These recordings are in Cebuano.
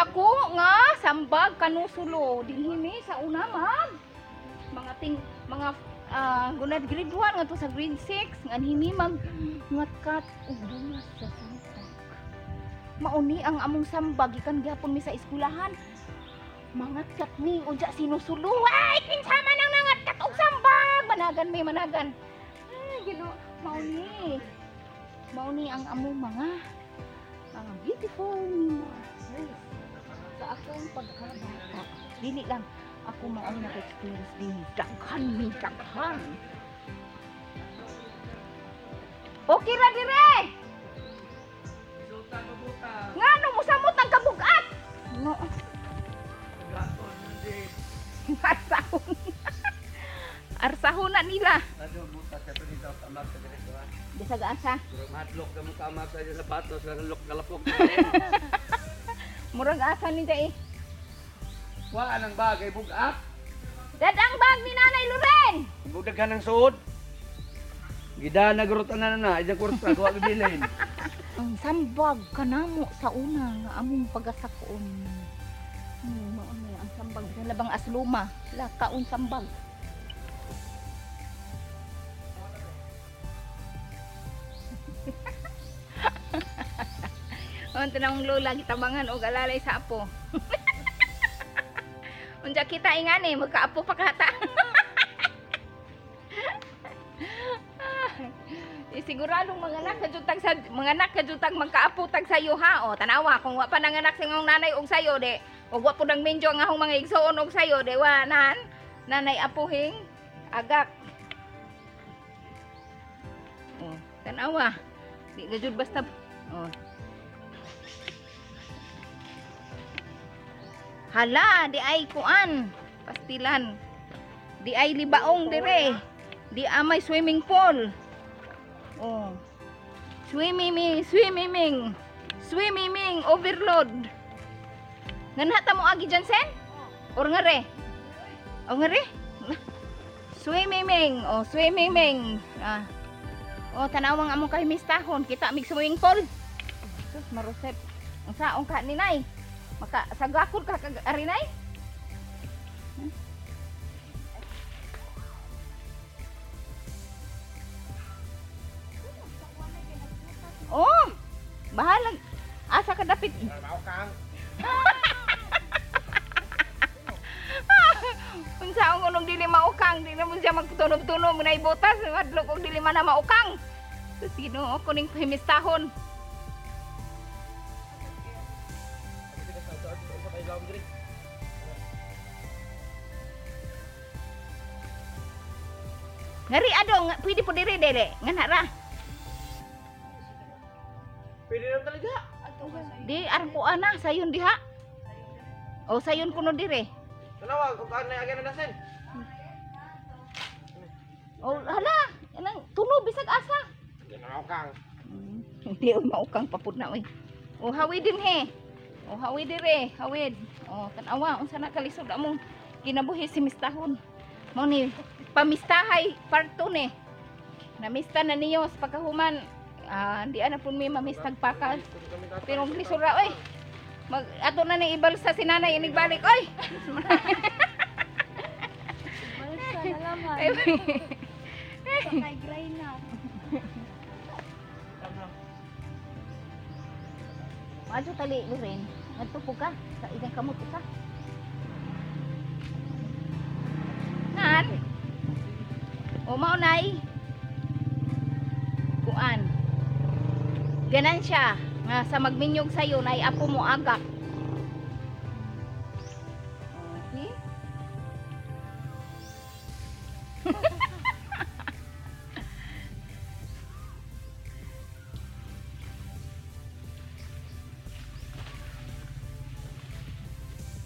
Dako nga sambag kanusulo dinhi mi sa una mag mga ting mga gunad grade 1 ngadto sa grade 6 nganhi mi mag ngatkat og bungas sa sambag. Mauni ang among sambag gikan gihapon mi sa eskwelahan. Mangatkat mi unja sinusulo. Ay, kinsa man ang nangatkat og sambag? Managan mi, managan. Ay, Ginoo, mauni. Mauni ang among mga beautiful memories sa akong pagkabata. Dili lang ako mao naka-experience din. Daghan mi, daghan. Okay ra dire. Sultan mabuta. Ngano mo samot ang kabugat? No. Gaton di. Arsahon. Arsahon na nila. Ano buta ka to dito kamag sa dire ba? Bisag asa. Murag mahadlok ka mo kamag sa sapatos nga lok kalapok. Murag asa ni eh. Wa anang bagay bugat. Dadang bag ni Nanay Loren. Budaghan ng suod. Gida nagrutan na na na, ijang kurta wa gibilin. Ang sambag kanamo sa una nga among pagasakoon. Mao ni ang sambag sa labang asluma, lakaon sambag. On tanang lola gitabangan og alalay sa apo. Unja kita ingani magkaapo pa kata. Eh, siguradong mga anak kajutag sa mga anak kajutag magkaapo tag sayo ha. O tanawa kung wa pa nanganak sa imong nanay og sayo de og wa pud ang minjo ang ahong mga igsoon og sayo de wa nan nanay apuhing agak. O tanawa. Di na jud basta o. Hala, di ay kuan. Pastilan. Di ay libaong dire. Di amay swimming pool. Oh. Swimming, swimming. Swimming overload. Nganha ta mo agi dyan, Sen? Or nga re? O nga re? Swimming, oh swimming. Ah. Oh, tanawang among kahimistahon, kita mig swimming pool. Sus, marusep. Ang saong ka ni Nay. Maka sagakol ka kag arinay? Oh, bahalag. Asa ka dapit? Unsa ang unong dili maukang, di na mo siya magtunog-tunog na ibotas, madlok og dili man na maukang. Sus, Ginoo ko ning pahimistahon. Ngari adong, pwede po dire dire. Ngana ra. Pwede na talaga. Di aron ko ana sayon diha. O sayon kuno dire. Tanawa kung kaan na agay na sen. O hala, anang tuno bisag asa. Ginaw kang. Hindi oy maukang papud na oy. O hawi din he. O hawi dire, hawid. O tan-awa unsa na kalisod among kinabuhi si mistahon. Mao ni pamistahay part 2 ni. Namista na niyo sa pagkahuman. Ah, di ana pud mi mamistag pakal. Pero ang lisod ra oy. Mag ato na ni ibalsa si nanay inigbalik oy. Balsa na laman. Sa kay Gray na. Maadyo tali Loren. Ngadto po ka sa ilang kamot usa. Nan. O mao nay. Kuan. Ganan siya nga sa magminyog sayo nay apo mo agak. Okay.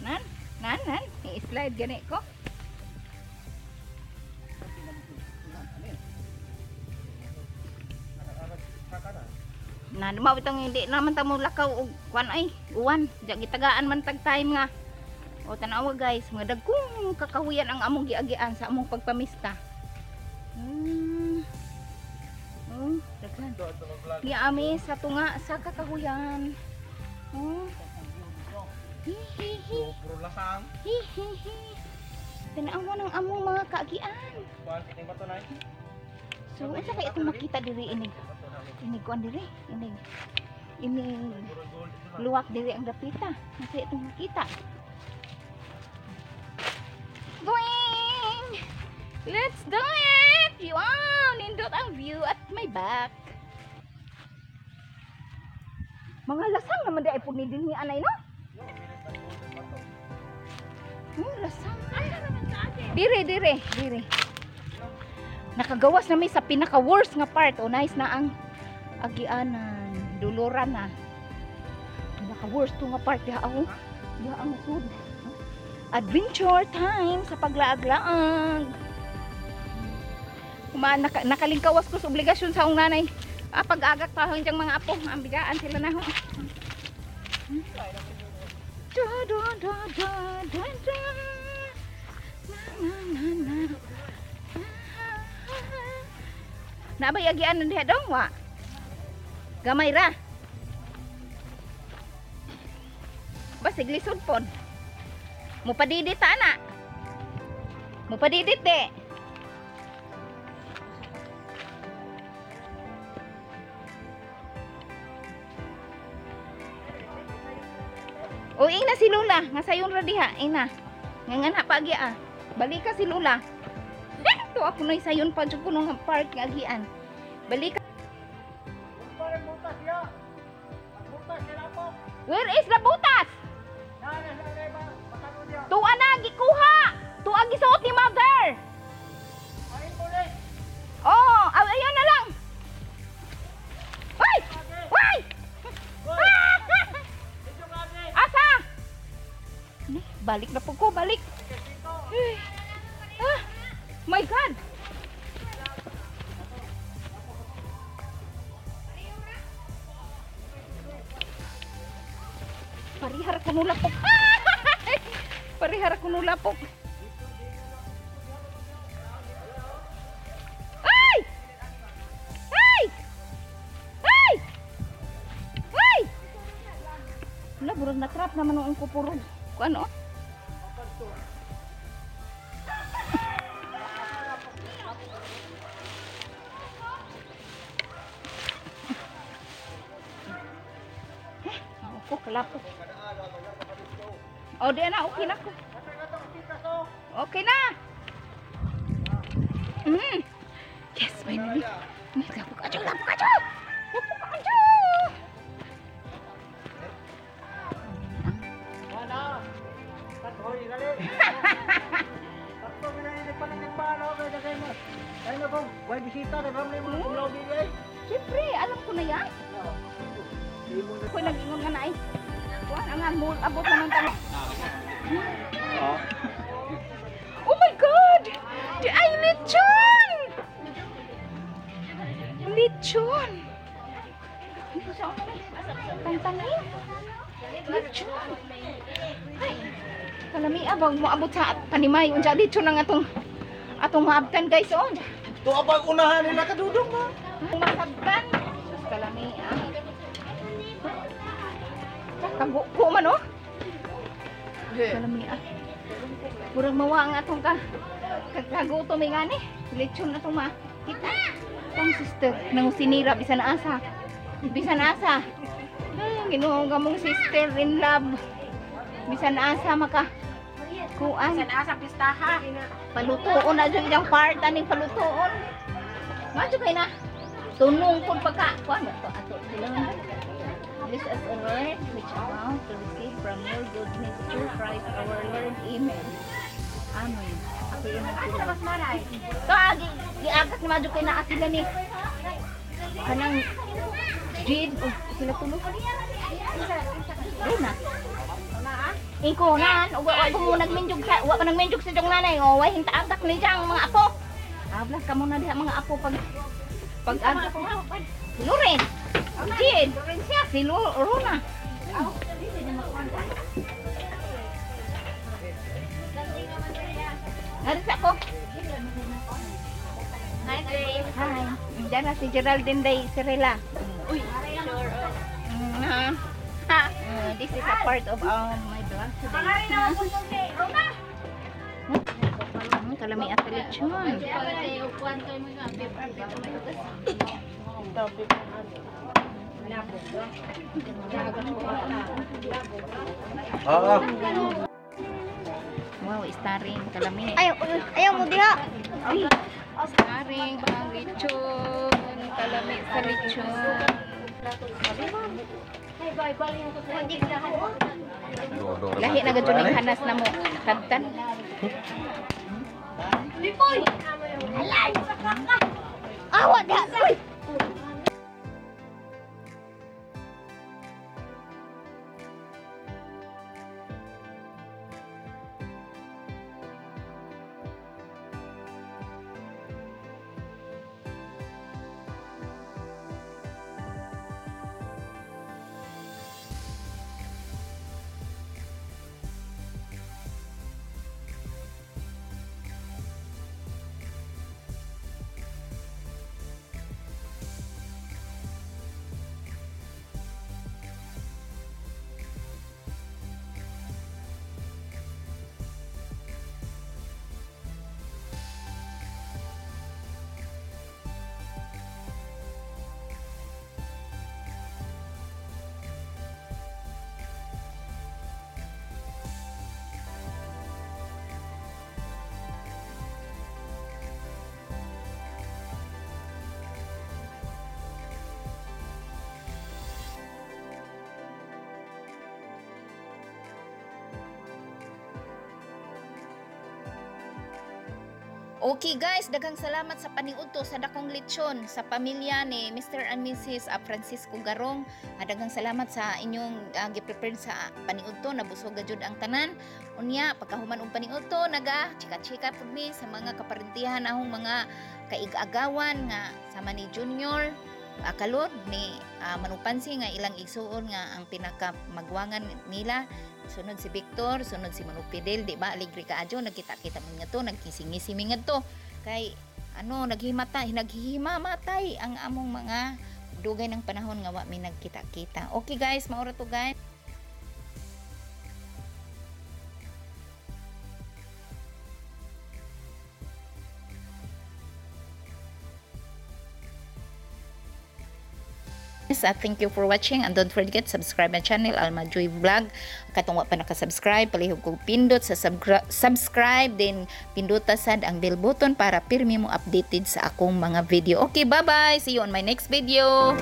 Nan, nan, nan, i-slide gani ko. Nan, mao itong hindi naman ta mo lakaw og kuan ay, uwan. Diya gitagaan man tag time nga. O tanawa guys, mga dagkong kakahuyan ang among giagian sa among pagpamista. Oh, daghan. Ni ami sa tunga sa kakahuyan. Oh. Hihihi. Puro lasang. Hihihi. Tanawa ng among mga kaagian. Kuan kining bato nay. So, unsa kay itong makita diri inig? Inig kuan diri, inig. Inig luwak diri ang dapita. Unsa itong makita? Going! Let's do it! Wow! Nindot ang view at my back. Mga lasang naman di ay pud ni dinhi anay, no? Lasang. Dire, dire, dire. Nakagawas na mi sa pinaka worst nga part. O nice na ang agianan. Duluran na. Pinaka worst to nga part diha ako. Diha ang sud. Adventure time sa paglaag-laag. Kumaan nakalingkawas ko sa obligasyon sa akong nanay. Ah, pag-agak pa hanggang mga apo, ang bigaan sila na ho. Da da da da da da. Na na na na. Nabay agian na diha dong wa. Gamay ra. Basig lisod pod. Mupadidit ta ana. Mupadidit de. O ing na si Lula, nga sayon ra diha, ing na. Nga nga na pa ah. Balika si Lula. To ako na sayon pa jud kuno nga part nga agian. Balika. Parang butas ya. Butas sila po. Where is the butas? Nana sa leba, matano niya. Tuwa na gikuha. Tuwa gisuot ni mother. Ay ulit. Oh, ayun na lang. Hoy! Hoy! Dito ka ate. Asa? Ni, balik na po ko, balik. Ay. Ah, my God. Parihar ko nulapok. Parihar ko nulapok. Ay! Ay! Ay! Ay! Wala, burag na trap naman ang kupurog. Kung ano? Eh, ako, kalapok. O, di na, okay na ko. Okay na! Yes, finally. Lapok ajo, lapok ajo! Lapok ajo! Wala. Tathoy dali. Tatlo ginainig pa ng palo kay dagay mo. Ay na kong, way bisita na gamay mo kung lobby ay. Siyempre, alam ko na yan. Ako nag-ingon nga na ay. Kuan ang amol, abot naman tayo. Oh my God! Di ay lechon! Lechon! Ano sa Tantangin? Lechon! Ay, kalami abang mo abot sa panimay. Unsa lechon ang atong atong maabtan, guys, oh. Tuwa pag unahan nila kadudong ba? Masabtan. Sus, kalami ah. Kaguko man, oh. Kalami ah. Murag mawa ang atong ka. Kagutom eh nga ni. Lechon atong ma. Kita. Tang sister nang sinira bisan asa. Bisan asa. Ginoo nga mong sister in love. Bisan asa maka kuan. Bisan asa pistaha. Palutoon na dyan iyang part aning palutoon. Madyo kay na. Tunong pud pagka kuan ba to ato sila. This is a word which about to receive from your goodness through Christ our Lord. Amen. Amen. Ako yun ang sila. To agi giagat ni madyo kay naa sila ni kanang Jade o sila tulo. Runa. Iko nan, wa wa ko mo nagminjog sa wa ka nagminjog sa jong nanay. O way hintaagak ni jang mga apo. Habla ka muna diha mga apo pag pag agak. Si Loren. Jade, siya si Runa. Naris ako. Hi, babe. Hi. Diyan na si Geraldine Day Sirela. Uy, sure. This is a part of my vlog. Kalami at lechon. Oo. Wow, starring kalami. Ayaw, ayaw mo diha. Ay, starring ang lechon. Kalami sa lechon. Lahi na gadyo ning hanas na mo. Tagtan. Lipoy! Alay! Awa diha! Uy! Okay guys, daghang salamat sa paniudto sa dakong lechon sa pamilya ni Mr. and Mrs. Francisco Garong. Daghang salamat sa inyong gi-prepare sa paniudto, nabusog jud ang tanan. Unya, pagkahuman og paniudto, naga chika-chika pud mi sa mga kaparentihan ahong mga kaig-agawan nga sama ni Junior Kalod ni Manupansi nga ilang igsuon nga ang pinaka magwangan nila, sunod si Victor, sunod si Manu Fidel, di ba? Aligre kaadyo, nagkita-kita man nga to, nagkisingisi mi ngadto. Kay ano, naghimata, naghihimamatay ang among mga dugay ng panahon nga wa mi nagkita-kita. Okay guys, maura to guys. Thank you for watching and don't forget subscribe my channel, Alma Joy Vlog. Katong wa pa naka-subscribe, palihog kog pindot sa subscribe, then pinduta sad ang bell button para pirmi mo updated sa akong mga video. Okay, bye-bye. See you on my next video.